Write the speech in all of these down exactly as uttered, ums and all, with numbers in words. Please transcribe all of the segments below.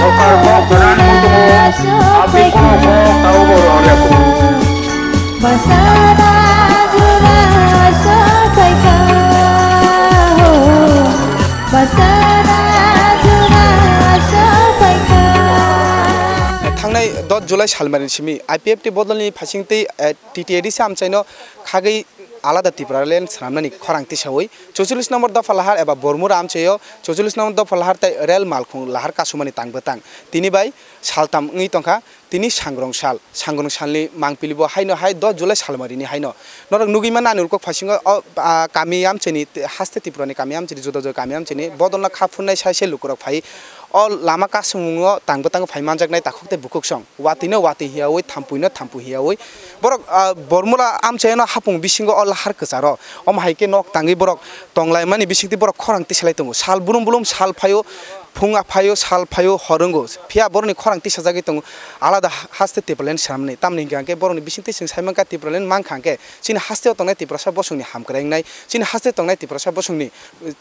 Sorkar kok gwnang muchungo, abdi kono kok taubo rwlya kho. Thangnai dos July salmani simi I P F T bodolni phaisingtwi, eh, T T A D C amchaino khagwi alada Tipraland swnamnani khorang tisawi chauchollish number dopha lahar eba Bormura amchaio chauchollish number dopha lahar tei rel malkhung lahar kasumani tang bwtang tini bai saltam wngwi tongkha. Tini sangrong sal, sangrong salni mangpili bo haino hai dos July salmarini haino. Norok nugwi mano ani ulkok phasingo o, ah, kami amchaini te-, haste Tripurani kami amchaini juda juda kami amchaini bodolno kha phunai sai sai lukurok phai o lama kasumung o tang bwtang phai manjaknai takhuk tei bukhuk song. Watwi no watwi hiyawi, thampui no thampui hiyawi. Borok, ah, Bormura amchaino hapung bisingo o lahar kwcharo. Omo hai khe nok tangwi borok tonglaimani bisingtwi borok khorang tisalai tongo. Sal bulum bulum sal phaio, phung aphaio, sal phaio, hor wngo. Phiya borokni khorang tisajagwi tongo. Alada haste Tipraland swnamnani. Tamni hwnkha hwnkhe borokni bisingtwi chwng sai mankha Tipraland mankha hwnkhe chini hasteo tongnai Tiprasa bosongni hamkrai wngnai. Chini hasteo tongnai Tiprasa bosongni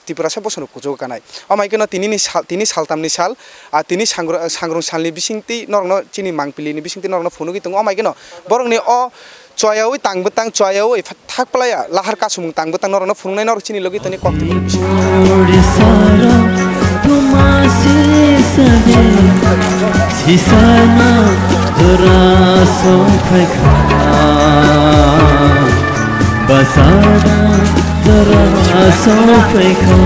Tiprasa bosongno kuchugo kanai. Omo hai kheno tinini sal, tini saltamni sal, ah, tini sangro-, sangrong salni bisingtwi norokno chini mangpilini bisingtwi norokno phunugwi tongo. Omo hai kheno borokni o choyaui tang bwtang choyaui pha-, thak playa lahar kasumung tang bwtang norokno phunuknai norok chini logi toni kok tini bising. Sisana dora songphaikha. Basana dora songphaikha.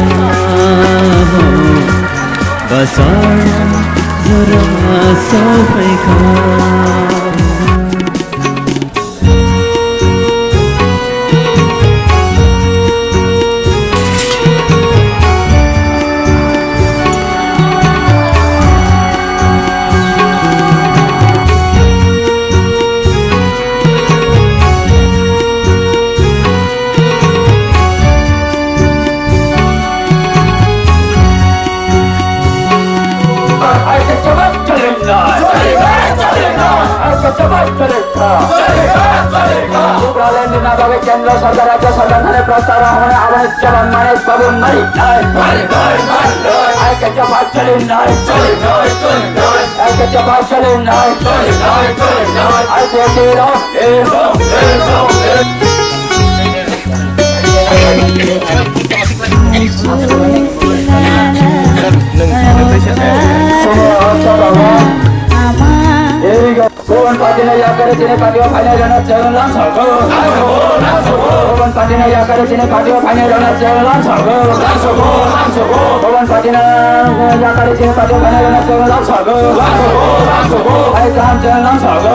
Basana dora songphaikha. Tipraland ni bagwi kendro sorkar, rajyo sorkar thani prostar rok hwnwi aboni jawab mani babun mari nai. Ai khe jawab choli nai. Ai khe jawab choli nai. Ai khe tiro. Kubun party ni yakari chini party o phainai rwna chwng lamsokgo. Kubun party ni yakari chini party o phainai rwna chwng lamsokgo. Kubun party ni yakari chini party o phainai rwna chwng lamsokgo. Hai kaham chwng lamsokgo.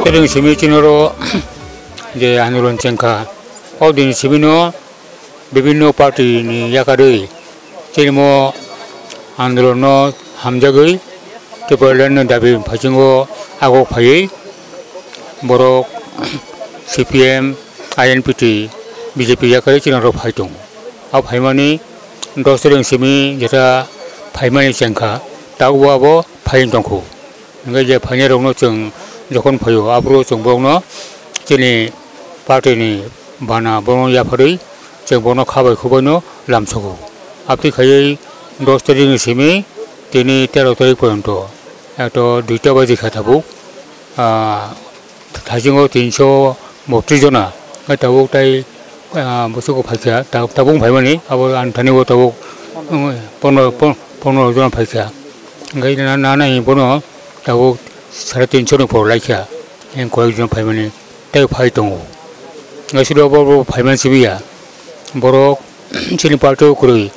Tini simi chini oro je andolon chengkha, o din simi no bibinno party ni yakarwi chini mo andolon no hamjagwi Tipraland ni dabi phaisingwo agok phaiwi borok C P M, I N P T, B J P yakarwi chini oro phai tongo. O phaimani dos tarik simi jeta phaimani chengkha, tabukbo abo phai tongkho. Hingke je phainai rokno chwng jokhon phaio, aphuru chwng borokno chini party ni bana borokno yapharwi chwng borokno kha bai khubaino lamsogo. Abtwi khaiwi dos tarik ni simi tini tero tarik porjonto ekto duita baji kha tabuk, ah, thaichungo tinso botris jona, hingke tabuk tai, ah, bwswk phaikha, ta-, tabuk phaimani abo ani thani o tabuk, um, pondro, pon-, pondro jona phaikha. Hingke na, na, nai bono tabuk sare tinso ni por laikha, hingke koyek jon phaimani tei phai tongo. Hingke siro bo, bo phaimani sibiya, borok chini party o kwrwi,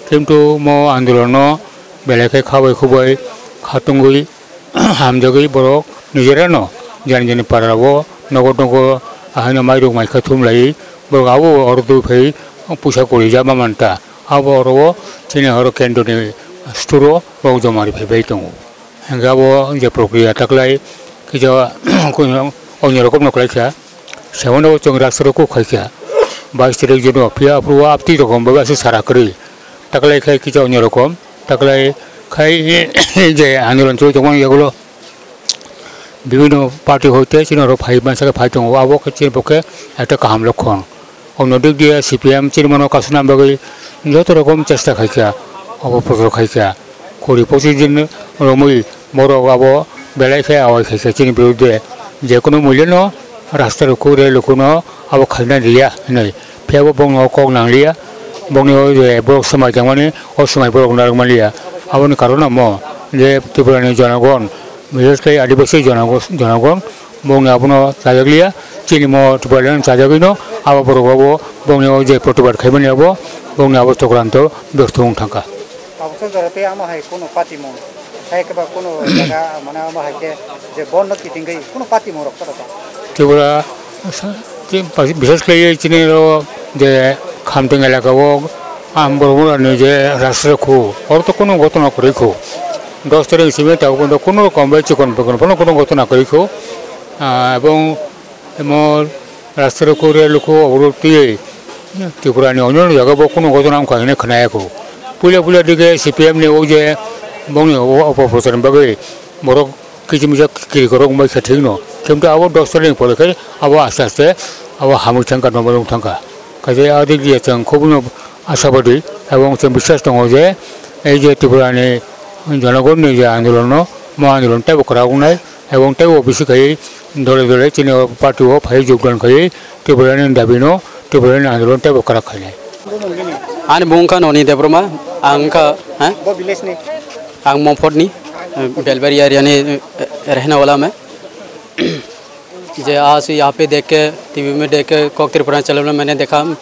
kintu mo andolon no belai khe kha bai khubai kha tongwi, hamjagwi borok nijerano jani jani para o nogo nogo ahaino mairok maikha thum laiwi borok abo oro twi phai puisa kwrwi ja ma manta abo oro o chini oro kendro ni store o borok joma ri phai bai tongo. Hingke abo je prokriya taklai kisa onyo rokom no kwlai kha. Sabo no chwng rasta rok kok khai kha. Bais tarik jono phiya aphuru o aptwi rokom bai aswk sara kwrwi. Taklai khai kisa onyo rokom. Taklai khai je andolon choli tongmani yagulo bibinno party hoite chini oro phai mansa khe phai tongo. Abo khe chini pokhe ekta kaham lokhon. Ono dik diya C P M chini mano kasuna bagwi joto rokom chesta khai kha. Obo pochor khai kha. Kuri pochis din romwi Borok abo belai khe awai khaisa chini birudde, je kunu muilano rasta rukhu rel rukhuno abo khaina riya hinwi. Phiya bo bongno kok nangliya, bongni o je borok swmai tangmani, o swmai borok narwk manliya. Aboni karon amo je Tripurani jonogon, bises khe Adibasi jonogo-, jonogon, bongni abono chajak liya, chini mo Tripura chajagwino abo borok abo bongni o je protibad khaimani abo, bongni abo chokranto bwswk wng thangkha. Tabuksa jora tei amo hai kunu patimung, hai khe ba kunu jaga, mane amo hai khe je bondo kitingwi kunu patimung rok koto ta. Tripura, bishes khlaiwi chini oro je Khamtung elaka o ang borok mura ni je rasta khu, oro to kunu gotona kwrwi khu. Dos tarik simi tabuk bondo kunu rokom bai chikon bikon phano kunu gotona kwrwi khu. Ah, ebong emo rasta rukhu rel rukhu oborok twiwi Tripura ni onyo jaga bo kunu gotona wngkha hinwi khwnaya khu. Puila puila dige C P M ni o je bongni o-, opoprochar ni bagwi borok kichimisa kirikorok wngbai kha thikno. Kintu abo dos tarik ni pore khe abo aste aste abo hamwi thangkha, normal wng thangkha. Kaisa a dik diya chwng khobino asabadi ebong chwng biswas tongo je ei je Tripura ni jonogon ni je andolon no, mo andolon teibo kwrak wngnai. Ebong teibo bisi khai dole dole chini o party o phai jogdan khai Tripura ni dabi no, Tripura ni andolon teibo kwrak khainai. Ani bung kha Noni Debbarma, ang kha, ha? Bo village ni? Ang Mongphot ni, eh, Belbari area ni, eh, rehne wala main. Je aaj yahan pe dekh ke, T V mein dekh ke, Coke Tripura channel mein maine dekha,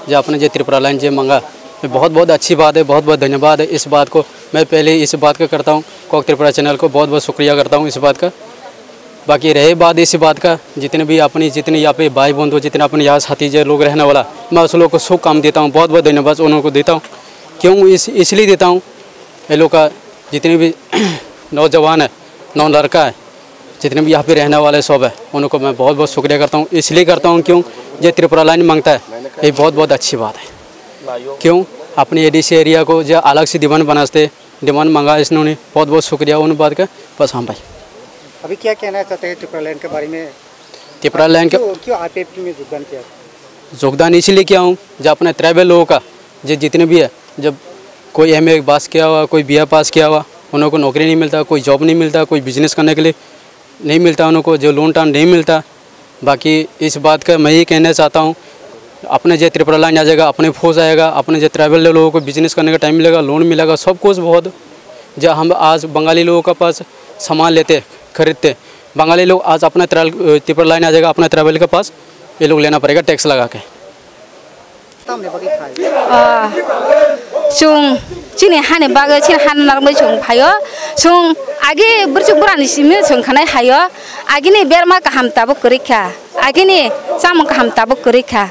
je apne je Tripura line je manga, bahut bahut achhi baat hai, bahut bahut dhanyabad hai is baat ko. Main pehle is baat ka karta hoon, Coke Tripura channel ko bahut bahut shukriya karta hoon is baat ka. बाकी रही बात इसी बात का, जितने भी अपनी, जितने यहाँ पे भाई बंधु, जितने अपने यार साथी जो लोग रहने वाला, मैं उस लोग को शुभ काम देता हूँ, बहुत बहुत धन्यवाद उन लोगों को देता हूँ। क्यों इस, इसलिए देता हूँ, ये लोग का जितने भी नौजवान है, नौ लड़का है, जितने भी यहाँ पे रहने वाले सब है, उनको मैं बहुत बहुत शुक्रिया करता हूँ। इसलिए करता हूँ क्यों, ये त्रिपुरा लाइन मांगता है, ये बहुत बहुत अच्छी बात है। क्यों अपने एडीसी एरिया को जो अलग से दीवान बनाते, डिमांड मांगा इसने, उन्हें बहुत बहुत शुक्रिया उन बात का। बस हाँ भाई। अभी क्या कहना चाहते हैं त्रिपुरा लैंड के बारे में? त्रिपुरा लैंड के क्यों, क्यों आईपीएफटी में योगदान किया? योगदान इसीलिए किया हूँ, जो अपने ट्राइबल लोगों का, जो जितने भी है, जब कोई एमए पास किया हुआ, कोई बीए पास किया हुआ, उन लोगों को नौकरी नहीं मिलता, कोई जॉब नहीं मिलता, कोई बिजनेस करने के लिए नहीं मिलता उन लोगों को, जो लोन टान नहीं मिलता। बाकी इस बात का मैं ये कहना चाहता हूँ, अपने जो त्रिपुरा लाइन आ जाएगा, अपने फौज आएगा, अपने जो ट्राइबल लोगों को बिजनेस करने का टाइम मिलेगा, लोन मिलेगा, सब कुछ बहुत। जो हम आज बंगाली लोगों के पास सामान लेते, खरीदते, बंगाली लोग आज अपना ट्राइल-, त्रिपुरा लाइन आ जाएगा, अपना ट्राइबल के पास ये लोग लेना पड़ेगा टैक्स लगा के। Tamni bagwi phai? Ah, chwng chini hani bagwi, chini hani narwgwi chwng phaio. Chwng agi bwrwchwk bwrani simi chwng khanai haio. Agini berma kaham tabuk kwrwi kha. Agini chamung kaham tabuk kwrwi kha.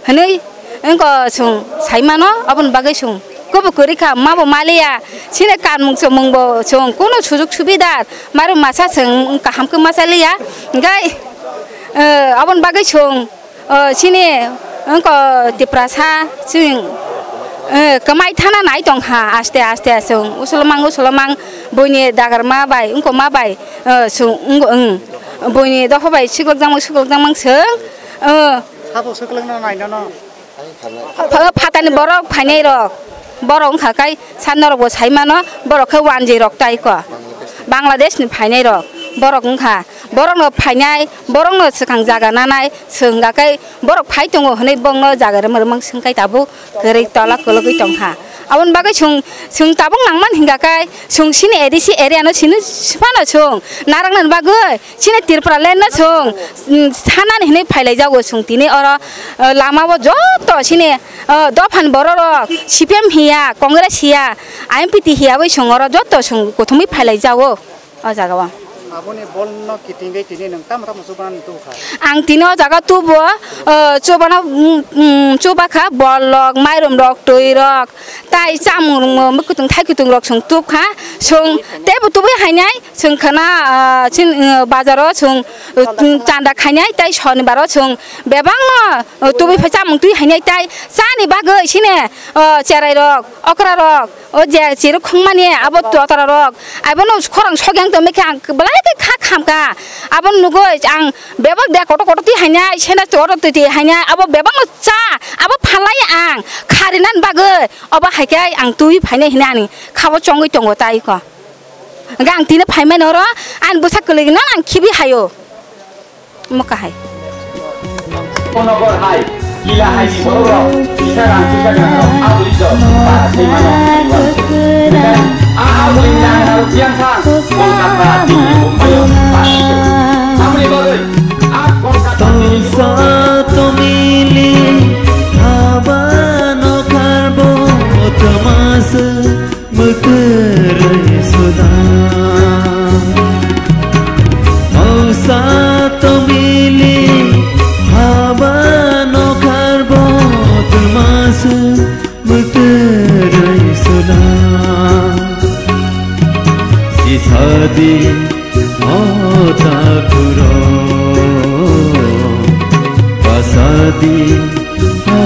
Hwnwi wngkha chwng sai mano, aboni bagwi chwng kubui kwrwi kha, ma bo maliya. Chini kanmung chumung bo chwng kunu sujuk subida maru masa chwng kaham khe ma cha liya. Hwnkhe, eh, aboni bagwi chwng O, chini wngkha Tiprasa, chwng, eh, kwmai thana nai tong kha, aste aste chwng usulomang usulomang buini dagarma bai, wngkoma bai, eh, chwng wng, wng, buini dopha bai siklokjakmang, siklokjakmang chwng, eh, Sabo swklwngno nainano. Pha-, phatani borok phainai rok, borok wngkha kai. Sa norokbo sai mano, borok khe wanjwi rok tai ko. Bangladesh ni phainai rok, borok wngkha, borokno phainai, borokno swkang jaga nanai, swngga khe borok phai tongo hwnwi bongno jaga rwmang rwmang swngkai tabuk kwrwi tola kwlwgwi tongkha. Aboni bagwi chwng, chwng tabuk nangmani hwnkha khe chwng chini A D C area no sini phano chwng narwknani bagwi chini Tripura land no chwng, mm, sanani hwnwi phailaijago chwng tini oro, uh, lama o joto chini, uh, dophani borok rok C P M hiya, Congress hiya, I M P T hiya bai chwng oro joto chwng kuthumwi phailaijago o jaga o. Aboni bol no kitingwi tini nwng tamo tamo chubanani tubukha? Ang tini o jaga tubo, uh, chubana, mm, mm, chubakha bol rok, mairum rok, twi rok, Tai chamung rwngmo mwkhwtwng thaikwtwng rok chwng tubkha, chwng teibo tubui hainai chwng khwna, ah, chini, ah, bazaro chwng, ah, chanda khainai tei sonibaro chwng bebakno, ah, tubui phai chamung twi hainai tei chani bagwi sini, ah, cherai rok, okra rok, o je chirwk khongmani abo totra rok, abono khorang sokyang tongmikha ang belai khe kha khamkha, abono nugui ang bebak de kotor kotor twi hainai senda twi twi hainai abo bebakno cha abo phalai ang kharinani bagwi. Obo hai khe ang twi phainai hinwi ani khabo chongwi tongo tai kho. Hwnkhe ang tini phaimani oro ani bwsa kwlwigwino ang khibi haio. Omo kahai. Nogor hai, kila hai ni borok rok, kisa rang kisa rang rok, aboni jor, para se mano, a aboni nang rok yang thang, Kolkata, Delhi, Bombay, para se. Aboni bagwi, a Kolkata, Delhi, Tongsa tomili habano karbo tamasa mutrai suda. Tongsa tomili habano karbo tamasa mutrai suda. Sisadi o takuro, pasadi o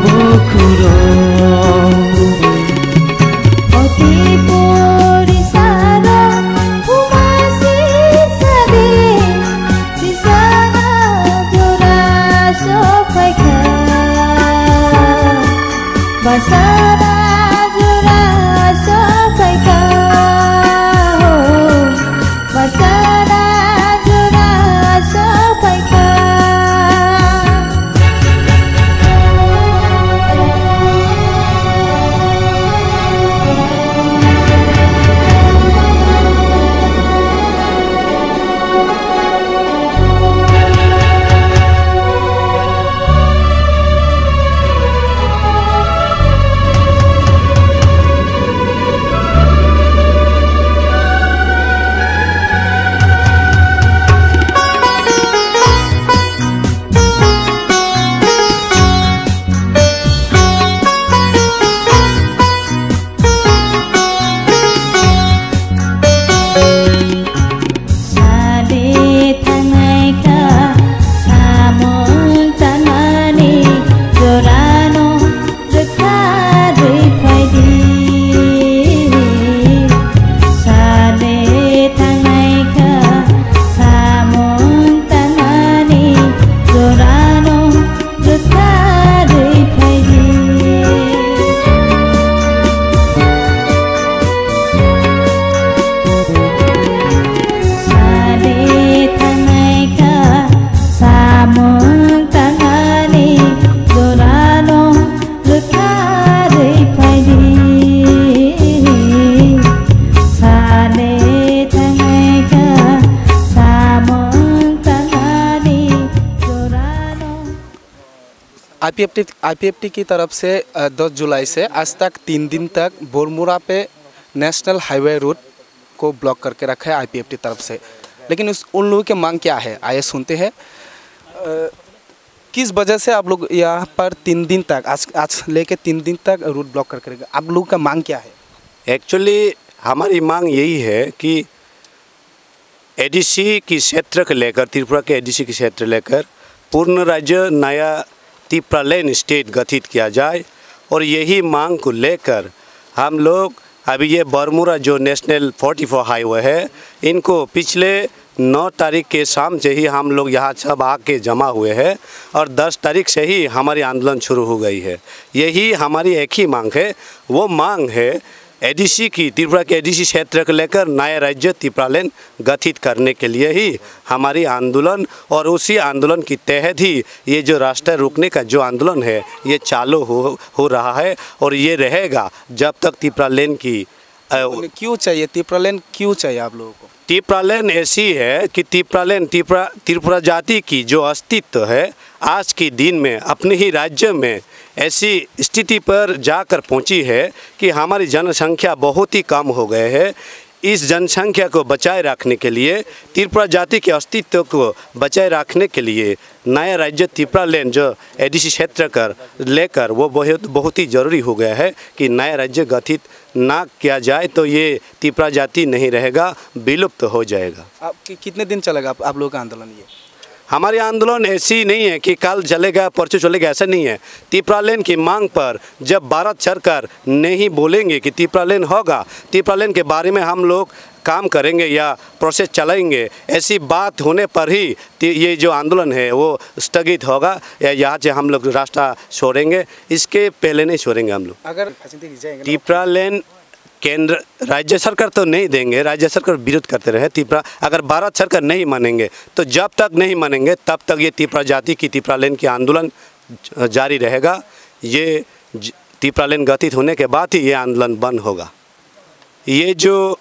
bukhuro. Oti pori saro humasi sadi, sisana jora sophaikha. Basara jora sophaikha ho, basara jora sophaikha. Sade thangnai kha samung tangnani jorano rwkha rwi phaidi. Sade thangnai kha samung tangnani jorano rwkha rwi phaidi. Sade thangnai kha samung tangnani jorano rwkha rwi phaidi. Sade thangnai kha samung tangnani jorano. IPFT, IPFT की तरफ से, अ, दस जुलाई से आज तक तीन दिन तक बोरमुरा पे नेशनल हाईवे रोड को ब्लॉक करके रखा है आईपीएफटी तरफ से, लेकिन उस, उन लोगों की मांग क्या है, आइए सुनते हैं। अ, किस वजह से आप लोग यहाँ पर तीन दिन तक, आज, आज लेके तीन दिन तक रोड ब्लॉक करके रखा, आप लोगों का मांग क्या है? एक्चुअली हमारी मांग यही है कि एडीसी की क्षेत्र को लेकर, त्रिपुरा के एडीसी की क्षेत्र लेकर पूर्ण राज्य नया तिपरालैंड स्टेट गठित किया जाए और यही मांग को लेकर हम लोग अभी ये बरमुरा जो नेशनल फोर्टी फ़ोर हाईवे है, इनको पिछले नौ तारीख के शाम से ही हम लोग यहाँ सब आके जमा हुए हैं और दस तारीख से ही हमारी आंदोलन शुरू हो गई है। यही हमारी एक ही मांग है, वो मांग है एडीसी की, त्रिपुरा के एडीसी क्षेत्र को लेकर नया राज्य तिपरालैंड गठित करने के लिए ही हमारी आंदोलन और उसी आंदोलन के तहत ही ये जो रास्ता रोकने का जो आंदोलन है, ये चालू हो, हो रहा है और ये रहेगा जब तक तिपरालैंड की, अ, क्यों चाहिए तिपरालैंड, क्यों चाहिए आप लोगों को? तिपरालैंड ऐसी है कि तिपरालैंड, त्रिपुरा, त्रिपुरा जाति की जो अस्तित्व है, आज के दिन में अपने ही राज्य में ऐसी स्थिति पर जाकर पहुंची है कि हमारी जनसंख्या बहुत ही कम हो गए है। इस जनसंख्या को बचाए रखने के लिए, त्रिपुरा जाति के अस्तित्व को बचाए रखने के लिए नया राज्य तिपरालैंड जो एडीसी क्षेत्र कर लेकर वो बहुत, बहुत ही ज़रूरी हो गया है कि नया राज्य गठित ना किया जाए तो ये तिपरा जाति नहीं रहेगा, विलुप्त हो जाएगा। आप कि-, कितने दिन चलेगा आप, आप लोगों का आंदोलन ये? हमारे आंदोलन ऐसी नहीं है कि कल चलेगा, परसों चलेगा, ऐसा नहीं है। तिपरालैंड की मांग पर जब भारत सरकार नहीं बोलेंगे कि तिपरालैंड होगा, तिपरालैंड के बारे में हम लोग काम करेंगे या प्रोसेस चलाएंगे, ऐसी बात होने पर ही ति-, ये जो आंदोलन है वो स्थगित होगा या यहाँ से हम लोग रास्ता छोड़ेंगे, इसके पहले नहीं छोड़ेंगे हम लोग। अगर तिपरालैंड केंद्र, राज्य सरकार तो नहीं देंगे, राज्य सरकार विरोध करते रहे। तिपरा, अगर भारत सरकार नहीं मानेंगे, तो जब तक नहीं मानेंगे, तब तक ये तिपरा जाति की, तिपरा लैंड की आंदोलन ज-, जारी रहेगा। ये ज-, तिपरा लैंड गठित होने के बाद ही ये आंदोलन बंद होगा। ये जो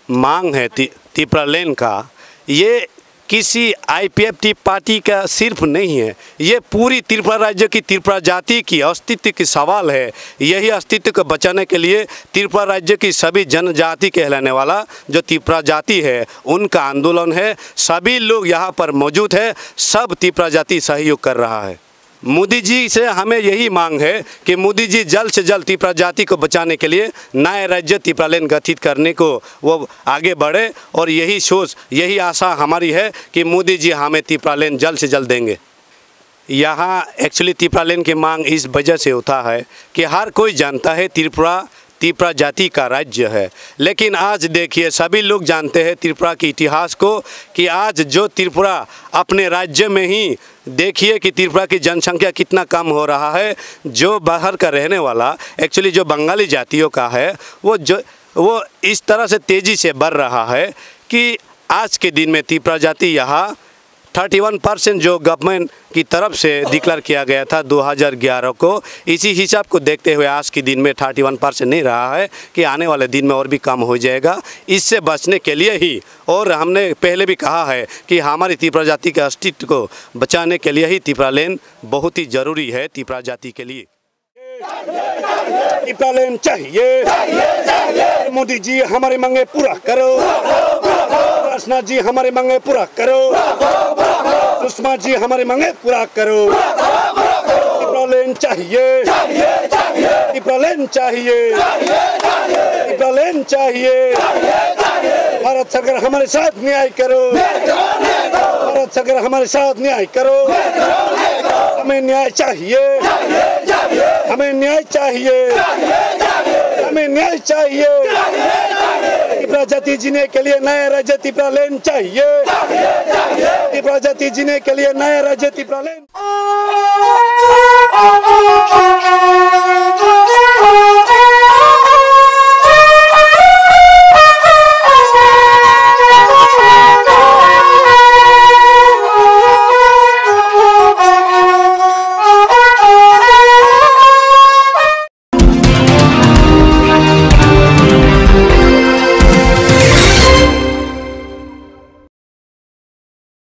मांग है ति-, तिपरा लैंड का, ये किसी आईपीएफटी पार्टी का सिर्फ नहीं है, ये पूरी त्रिपुरा राज्य की, त्रिपुरा जाति की अस्तित्व की सवाल है। यही अस्तित्व को बचाने के लिए त्रिपुरा राज्य की सभी जनजाति कहलाने वाला जो त्रिपुरा जाति है, उनका आंदोलन है। सभी लोग यहाँ पर मौजूद है, सब त्रिपुरा जाति सहयोग कर रहा है। मोदी जी से हमें यही मांग है कि मोदी जी जल्द से जल्द त्रिपुरा जाति को बचाने के लिए नए राज्य त्रिपुरा लैंड गठित करने को वो आगे बढ़े, और यही सोच, यही आशा हमारी है कि मोदी जी हमें त्रिपुरा लैंड जल्द से जल्द देंगे। यहाँ एक्चुअली त्रिपुरा लैंड की मांग इस वजह से होता है कि हर कोई जानता है त्रिपुरा, त्रिपुरा जाति का राज्य है, लेकिन आज देखिए, सभी लोग जानते हैं त्रिपुरा के इतिहास को, कि आज जो त्रिपुरा अपने राज्य में ही, देखिए कि त्रिपुरा की जनसंख्या कितना कम हो रहा है। जो बाहर का रहने वाला, एक्चुअली जो बंगाली जातियों का है, वो जो, वो इस तरह से तेजी से बढ़ रहा है कि आज के दिन में त्रिपुरा जाति यहाँ थर्टी वन परसेंट जो गवर्नमेंट की तरफ से डिक्लेयर किया गया था दो हज़ार ग्यारह को, इसी हिसाब को देखते हुए आज के दिन में थर्टी वन परसेंट नहीं रहा है, कि आने वाले दिन में और भी कम हो जाएगा। इससे बचने के लिए ही, और हमने पहले भी कहा है कि हमारी त्रिपुरा जाति के अस्तित्व को बचाने के लिए ही त्रिपुरा लैंड बहुत ही जरूरी है त्रिपुरा जाति के लिए। तिपरा लैंड चाहिए। मोदी जी हमारी मांगे पूरा करो। राजनाथ जी हमारी मांगे पूरा करो। सुषमा जी हमारी मांगे पूरा करो। तिपरा लैंड चाहिए। तिपरा लैंड चाहिए। तिपरा लैंड चाहिए। भारत सरकार हमारे साथ न्याय करो। भारत सरकार हमारे साथ न्याय करो। हमें न्याय चाहिए। हमें न्याय चाहिए। हमें न्याय चाहिए। तिपरा जाति जीने के लिए नया राज्य तिपरा लैंड चाहिए। तिपरा जाति जीने के लिए नया राज्य तिपरा लैंड।